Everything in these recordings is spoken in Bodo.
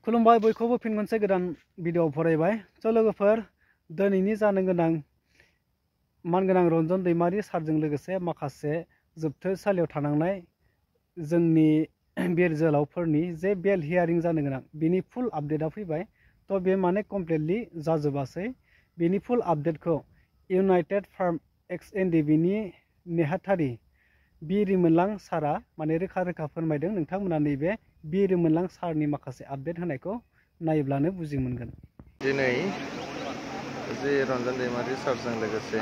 खुलुमबाय बयखौबो फिन मोनसे गोदान भिडिअ फरायबाय स' लोगोफोर दिनैनि जानो गोनां मानगोनां रन्जन दैमारि सारजों लोगोसे माखासे जोबथेसालियाव थानांनाय जोंनि बिर जोहोलावफोरनि जे बेल हियारिं जानो गोनां बिनि फुल आपडेटआ फैबाय। थ' बे माने कमप्लिटलि जाजोबासै। बिनि फुल आपडेटखौ इउनाइटेड फार्म एक्स एनडिबिनि नेहाथारि बि रिमोनलां सारा माने रोखा रोखा फोरमायदों। नोंथांमोना नैबे बि रिमोनलां सारनि माखासे आपडेट होनायखौ नायोब्लानो बुजि मोनगोन। दिनै जे रन्जन दैमारि सारजों लोगोसे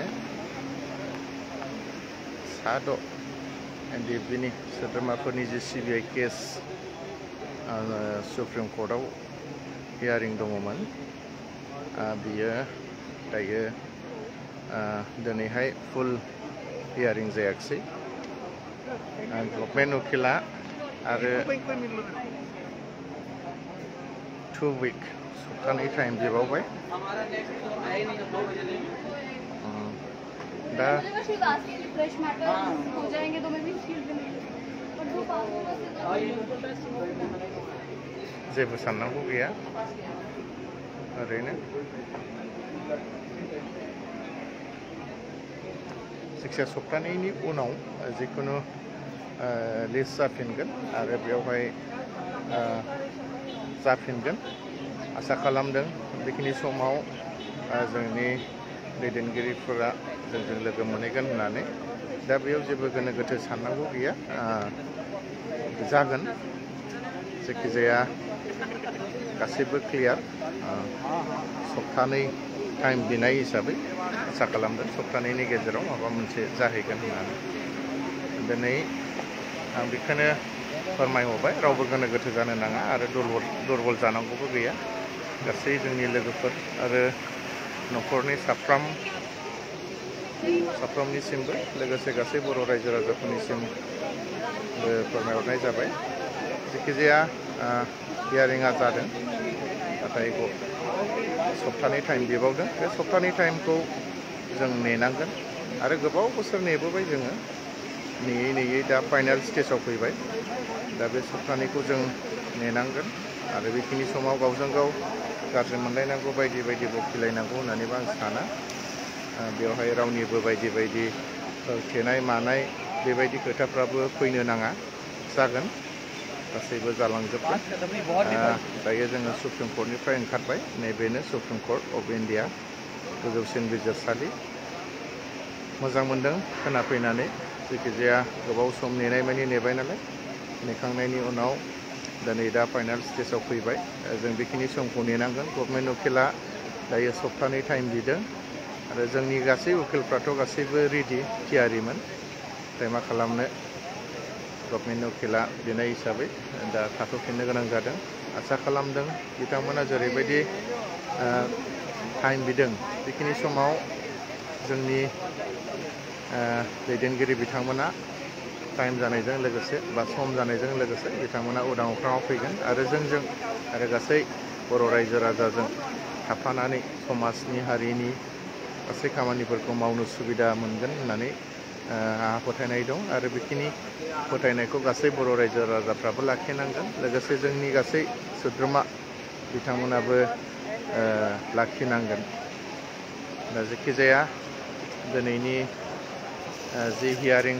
साद' एनडिबिनि सोद्रोमाफोरनि जे सिबिआइ केस सुप्रिम कर्टआव हियारिं दङमोन, बियो दायो दिनैहाय फुल हियारिं जायाखिसै। गभर्नमेन्ट उकिला आरो 2 उइक सप्तानै टाइम बिबावबाय। दा जेबो साननांगौ गैया, ओरैनो जायखिया सप्तानैनि उनाव जिखुनु लिस्ट जाफिनगोन आरो बेवहाय जाफिनगोन आसा खालामदों। बेखिनि समाव जोंनि दैदेनगिरिफोरा जोंजों लोगो मोनहैगोन होननानै। दा बेयाव जेबो गोनो गोथो साननांगौ गैया, जागोन। जायखिजाया गासैबो क्लियार। सप्तानै टाइम बिनाय हिसाबै आसा खालामदों सप्तानैनि गेजेराव माबा मोनसे जाहैगोन होननानै। दिनै आं बेखौनो फोरमायहरबाय, रावबो गोनो गोथो जानो नाङा आरो दुरबल जानांगौबो गैया। गासै जोंनि लोगोफोर आरो न'खरनि साफ्रोमनिसिमबो लोगोसे गासै बर' रायजो राजाफोरनिसिमबो फोरमायहरनाय जाबाय। जायखिजाया हियारिंआ जादों, नाथाय सप्तानै टाइम बिबावदों। बे सप्तानै टाइमखौ जों नेनांगोन आरो गोबाव बोसोर नेबोबाय जोङो। नेयै नेयै दा फाइनाल स्टेजाव फैबाय। दा बे सप्तानैखौ जों नेनांगोन आरो बेखिनि समाव गावजों गाव गाज्रि मोनलायनांगौ बायदि बायदि बखिलायनांगौ होननानैबो आं साना। बेवहाय रावनिबो बायदि बायदि होथेनाय मानाय बेबायदि खोथाफ्राबो फैनो नाङा। जागोन, गासैबो जालांजोबगोन। दायो जोङो सुप्रिम कर्टनिफ्राय ओंखारबाय। नैबेनो सुप्रिम कर्ट अफ इन्डिया, गोजौसिन बिजिरसालि। मोजां मोनदों खोनाफैनानै। जायखिजाया गोबाव सम नेनाय मानि नेबाय नालाय, नेखांनायनि उनाव दिनै दा फाइनाल स्टेजाव फैबाय। जों बेखिनि समखौ नेनांगोन। गभर्नमेन्ट उकिला दायो सप्तानै टाइम बिदों आरो जोंनि गासै उकिलफ्राथ' गासैबो रेडि, थियारिमोन। नाथाय मा खालामनो, गभर्नमेन्ट उकिला बिनाय हिसाबै दा थाथ'फिननो गोनां जादों। आसा खालामदों बिथांमोना जेरैबायदि टाइम बिदों, बेखिनि समाव जोंनि दैदेनगिरि बिथांमोना टाइम जानायजों लोगोसे बा सम जानायजों लोगोसे बिथांमोना उदां अख्राङाव फैगोन आरो जोंजों आरो गासै बर' रायजो राजाजों थाफानानै समाजनि हारिनि गासै खामानिफोरखौ मावनो सुबिदा मोनगोन होननानै आंहा फोथायनाय दं आरो बेखिनि फोथायनायखौ गासै बर' रायजो राजाफ्राबो लाखिनांगोन। लोगोसे जोंनि गासै सोद्रोमा बिथांमोनाबो लाखिनांगोन। दा जायखिजाया दिनैनि जि हियारिं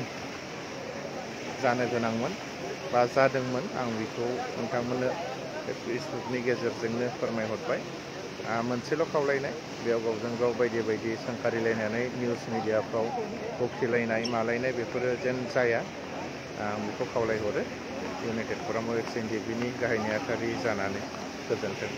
जानो गोनांमोन बा जादोंमोन, आं बेखौ नोंथांमोननो फेसबुकनि गेजेरजोंनो फोरमायहरबाय। मोनसेल' खावलायनाय, बेयाव गावजों गाव बायदि बायदि सोंखारिलायनानै निउस मिडियाफ्राव बखिलायनाय मालायनाय बेफोरो जेन जाया, आं बेखौ खावलायहरो इउनाइटेड फराम एक्स एनडिबिनि गाहाय नेहाथारि जानानै। गोजोन्थों।